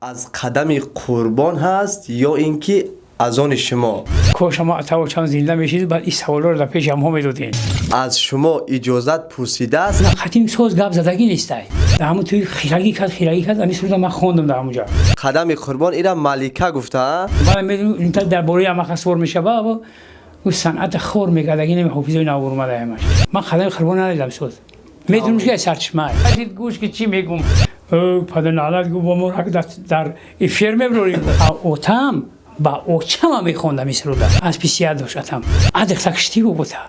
Аз қадами Қурбон ҳаст ё ин ки аз они шумо? Кош мо атавочам зинда мешид, баъд ин саволҳоро дар пеши ҳамҳо медодем. Аз шумо иҷозат пурсидааст? Қатим соз гап задагӣ нестай. Дар ҳамун тӯи хирагӣ кард, хирагӣ кард, ҳамин суруда ман хондам дар ҳамунҷа. Қадами Қурбон ира Малика гуфта? Ман медонам, дар бораи ҳамаха сур мешава, ӯ санъата хор мекард, ин ҳофизои навор омада ҳамаш. Ман қадами Қурбон надидам соз. Медонам, ки сарчашма. Гӯш ки чӣ мегум. Падар налат гу бо мо дар эфир меброрем. Отам ба очама мехондам ин суруда. Аз писия дошт атам. Адихта киштӣ бута.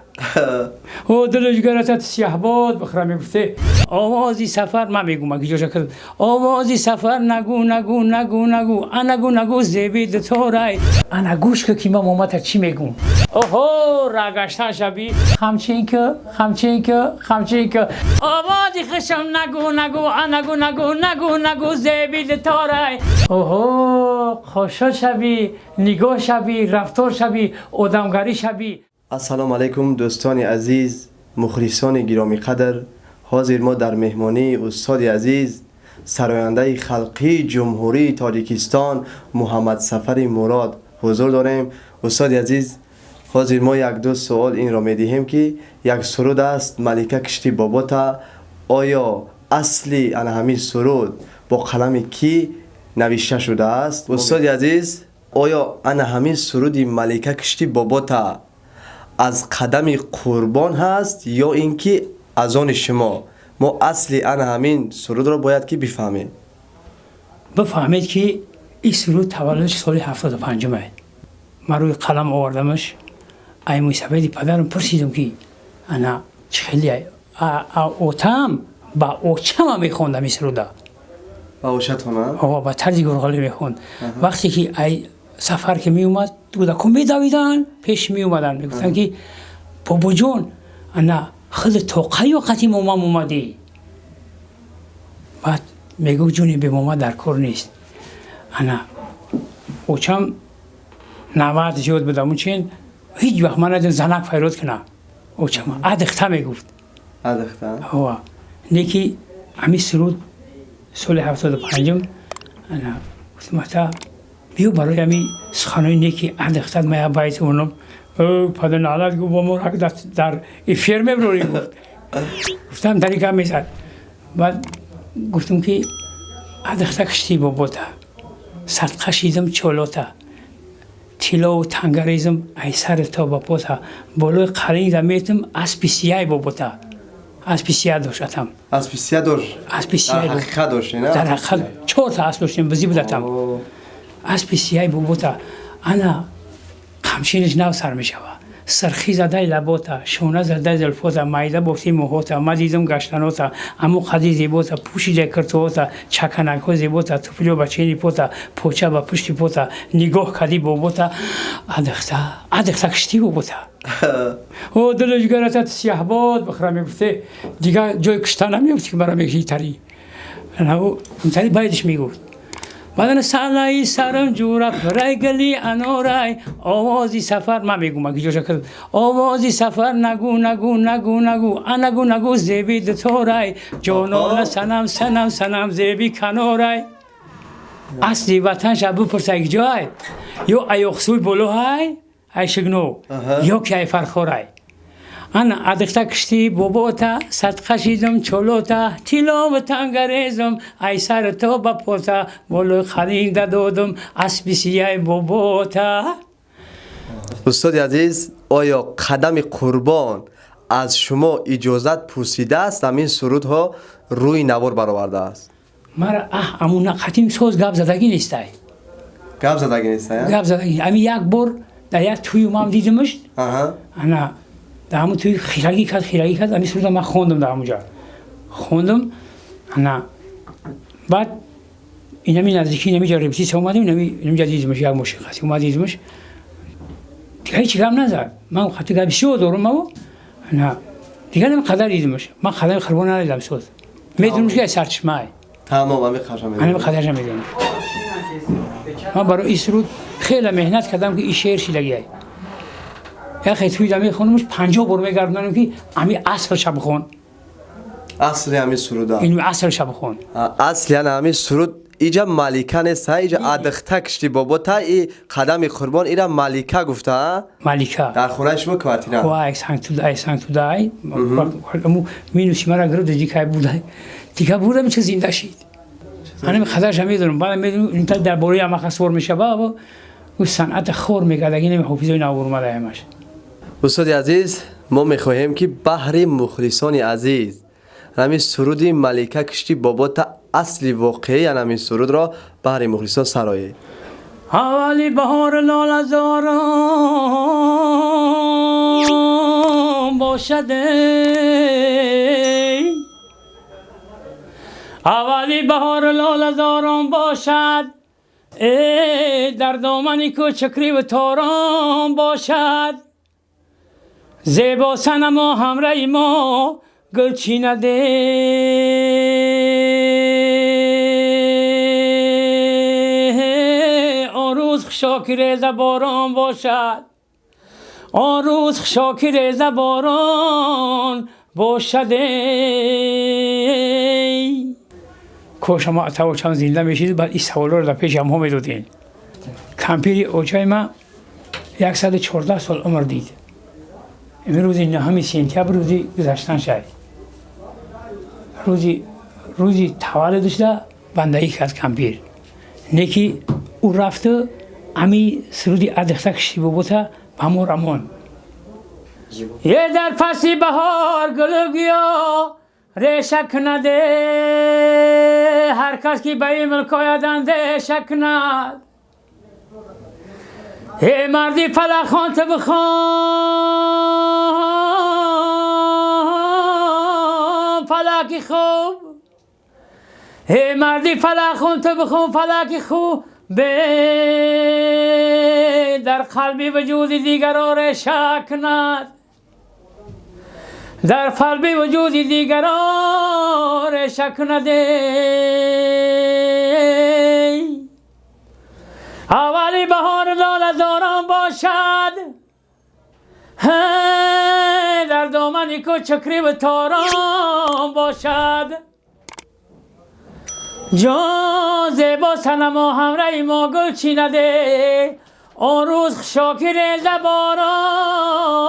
О дилш гаратат сиёҳбод бихра мегуфте. Овози сафар ман мегум ки ҷоша кард. Овози сафар нагу, нагу, нагу, нагу, анагу, нагу зеби дуторай. Ана гӯш ки ман момата чӣ мегум. Оҳо, рагашта шаби хамчинка, хамчинка, хамчинка. Овози хишм нагу, нагу, анагу, нагу, нагу, нагу зеби дуторай. Оҳо, қошо шаби, нигоҳ шаби, рафтор шаби, одамгарӣ шаби. Ассалому алайкум, дӯстони азиз, мухлисони гиромиқадр. Ҳозир мо дар меҳмонии устоди азиз, сарояндаи халқии Ҷумҳурии Тоҷикистон Муҳаммадсафари Мурод ҳузур дорем. Устоди азиз, ҳозир мо як-ду суол инро медиҳем, ки як суруд аст, «Малика кишти бобота». Оё асли ана ҳамин суруд бо қалами кӣ навишта шудааст? Устоди азиз, оё ана ҳамин суруди «Малика кишти бобота» аз қадами Қурбон ҳаст ё ин ки аз они шумо? Мо асли ана ҳамин сурудро бояд ки бифаҳмем. Бифаҳмед, ки ин суруд таваллудш соли 75-ум. Ман рӯи қалам овардамаш. Ай мӯйсафеди падарам пурсидам, ки ана чӣ хеле отам ба очама мехондам ин суруда. Ба ошатона? Ба тарзи гурғолӣ мехонд. Вақте ки ай сафар ки меомад, кӯдако медавиданд, пеш меомаданд, мегуфтанд, ки бобоҷон, ана худ тоқа ё қати момам омадӣ? Баъд мегуфт: ҷони бемома дар кор нест. Ана очам 90 зиёд будам, чин ҳеҷ вақт ман надидам занак файрод куна. Очам адихта мегуфт. Адихта. Неки ҳамин суруд соли 75-ум. Ана гуфтам: ата, биё, барои ҳамин суханои неки адихтат ма як байт онам. Падар налат гу бо мо дар эфир меброрӣ, гуфт. Гуфтам, дар гап мезад. Баъд гуфтам, ки адихта кишти бобота, садқа шидам чолота, тиллову тангаризм ай сари то ба пота, болои қалинда метам аспи сияй бобота. Аспи сия дошт атам. Аспи сия дошт? Аспи сия. Ҳақиқат дошт? Дар ҳақиқат чорта асп доштем, бизӣ будатам. Аспи сияй бобота, ана қамшинаш нав сар мешава, сирхӣ задаи лабота, шона задаи зулфота, майда бофти мӯҳота, ма дидам гаштанота, аму қади зебота, пӯшида киртуота, чаканакҳо зебота, туфлиё ба чени пота, поча ба пушти пота, нигоҳ кади бобота, адихта, адихта киштӣ бобота. О дилш гаратат сиёҳбод бихра, мегуфте. Дигар ҷои кишта намеёфти, ки мара мегӯи тари тари байдиш мегуфт. Баъдан салаи сарам ҷура пурай гали анорай. Овози сафар ман мегум ки ҷоша кард. Овози сафар нагу, нагу, нагу, нагу, анагу, нагу зеби дуторай, ҷонона санам, санам, санам зеби канорай. Асли ватанша бипурсай, ҷой ё аёқсӯй болоҳай, ай шигно, ё ки ай Фархорай. Ана адихта кишти бобота, садқа шидам чолота, тиллову тангарезам ай сар то ба пота, болои қалинда додам аспи сияй бобота. Устоди азиз, оё қадами Қурбон аз шумо иҷозат пурсидааст, ҳамин сурудҳо рӯи навор баровардааст? Мара аҳ амуна қатим соз гап задагӣ нестай. Гап задагӣ нестай? Гап задагӣ. Ами як бор дар як тӯю ман дидимаш. Ана дар ҳамун тӯи хирагӣ кард, хирагӣ кард, ҳамин суруда ман хондам дар ҳамунҷа хондам. Ана баъд инами наздики инамиҷа репетитсия омадем, инамиҷа дидимаш, як мошин қати омад, дидимаш. Дигар ҳеҷ гап назад. Ман қати гап бисёр дорум аво. Ана дигар нами қадар дидимаш. Ман қадами Қурбон надидам соз. Медонам, ки сарчашмай. Тамом, ами қаша. Ами қадарша медонам. Ман барои ин суруд хеле меҳнат кардам, ки ин шеър шидагиай. Яхе туйда мехонамш, 50 бор мегардонам, ки ами аслша бихон. Асли ҳамин суруда. Ин аслша бихон. Асли ана ҳамин суруд. Иҷа Малика нест, иҷа адихта кишти бобота и қадами Қурбон ира Малика гуфта. Малика. Дар хонаи шумо квартира. Вай, сангтудай, сангтудай. Минуси мара гирифт, дикай бурда. Дика бурда, чиз зинда шид. Ана қадарша медонам. Баъд медонам дар бораи амақа суор мешава, ӯ санъата хор мекард, ин ҳофизои навурмада ҳамаш. Устоди азиз, мо мехоҳем ки баҳри мухлисони азиз ҳамин суруди Малика кишти бобота асли воқеӣ ҳамин сурудро баҳри мухлисон сароед. Аввали баҳор лолазорон бошад, аввали баҳор лолазорон бошад, дар домани кӯчакриву торон бошад, зебо санамо ҳамраи мо гулчинаде, он рӯз хушоки реза борон бошад, он рӯз хушоки реза борон бошад. Кош ама атавочам зинда мешид, баъд ин саволҳоро дар пеши ҳамҳо медодем. Кампири очаи ма 114 сол умр дид. Рӯзи 9 сентябр рӯзи гузаштан шуд. Рӯзи таваллудашда бандагӣ кард кампир. Не ки ӯ рафту ами суруди адихта кишти бобота ба мо рамон. Е дар фасли баҳор гулу гиё реша кунаде, ҳар кас ки ба ин мулк ояд андеша кунад. Э марди фалакхон ту бихон фалаки хуб, э марди фалакхон ту бихон фалаки хуб, дар қалби вуҷуди дигаро реша кунад, дар қалби вуҷуди дигаро реша кунад. Аввали баҳор лолазорон бошад, дар домани кӯчакриву торон бошад, ҷон зебо санамо ҳамраи мо гул чинаде, он рӯз хушоки реза борон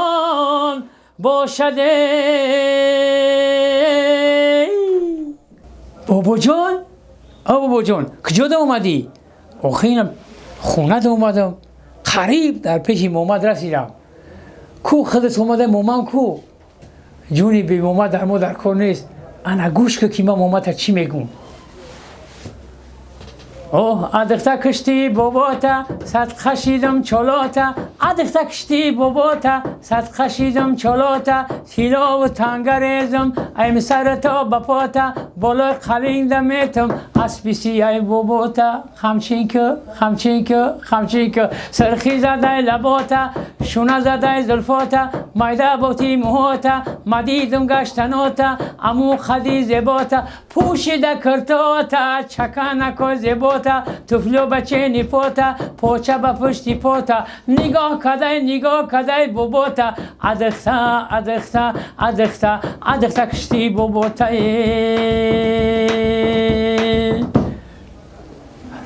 бошад. Бобоҷон, о бобоҷон, куҷода омадӣ? Охи инам хонада омадам, қариб дар пеши момад расидам. Ку худат омада, момам ку? Ҷуни бемомад дар мо дар кор нест. Ана гӯш кун ки ман момата чӣ мегӯм. Оҳ, адихта кишти бобота садқа шидам чолота, адихта кишти бобота садқа шидам чолота, тилову танга резам айм сарато ба пота, болои қалинда метам аспи сияи бобота, хамчин ку, хамчин ку, хамчин ку, сирхӣ задай лабота, шуна задай зулфота, майда боти муҳота, мадидум гаштанота, аму қади зебота, пӯшида киртота, чаканако зебота, туфлё ба чени пота, поча ба пушти пота, нигоҳ кадай, нигоҳ кадай бобота, адихта, адихта, адихта, адихта кишти бобота.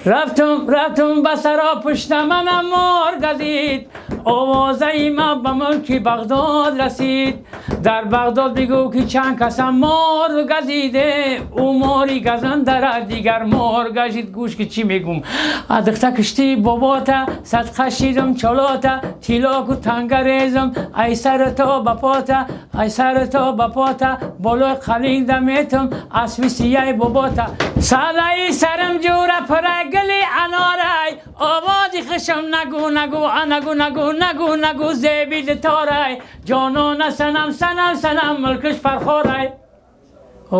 Рафтум, рафтум ба саро пушта манам мор газид, овозаи ма ба мулки Бағдод расид. Дар Бағдод бигӯ ки чанд касам мор газиде, ӯ мори газандара дигар мор гашид. Гӯш ки чӣ мегӯм. Адихта кишти бобота садқа шидам чолота, тилоку танга резам ай сарато ба пота, ай сарато ба пота, болои қалинда метам аспи сияи бобота. Салаи сарам ҷура пурай гули анорай, овози хушам нагӯ нагӯ анагӯ нагӯ нагӯ нагӯ зебиди торай, ҷонона санам санам санам мулкиш фархорай.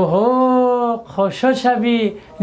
Оҳо, қошо шавӣ,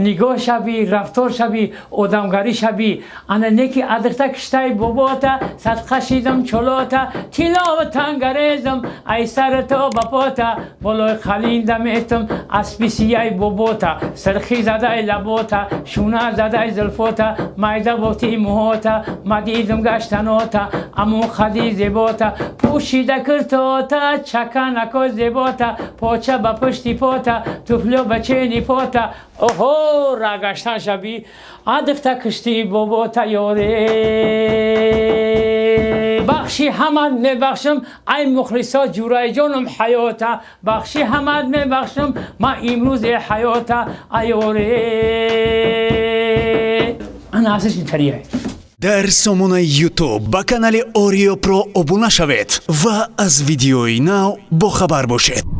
нигоҳ шавӣ, рафтор шавӣ, одамгарӣ шавӣ. Ана неки адихта киштаи бобота садқа шидам чолота, тилову танга резам ай сарато ба пота, болои қалинда метам аспи сияи бобота, сирхӣ задай лабота, шуна задай зулфота, майда боти муҳота, мадидум гаштанота, аму қади зебота, пӯшида киртота, чаканако зебота, поча ба пушти пота, Зулфота, туфлё бачени пота, оҳо, рагаштан шаби адифта кишти бобота, ёре. Бахши ҳамад мебахшам, ай мухлисо, ҷурайҷоном ҳаёта, бахши ҳамад мебахшам ман имрӯз ҳаёта, аёре. Ана асиш итария. Дар сомонаи YouTube ба канали Ориё Про обуна шавед ва аз видеои нав бохабар бошед.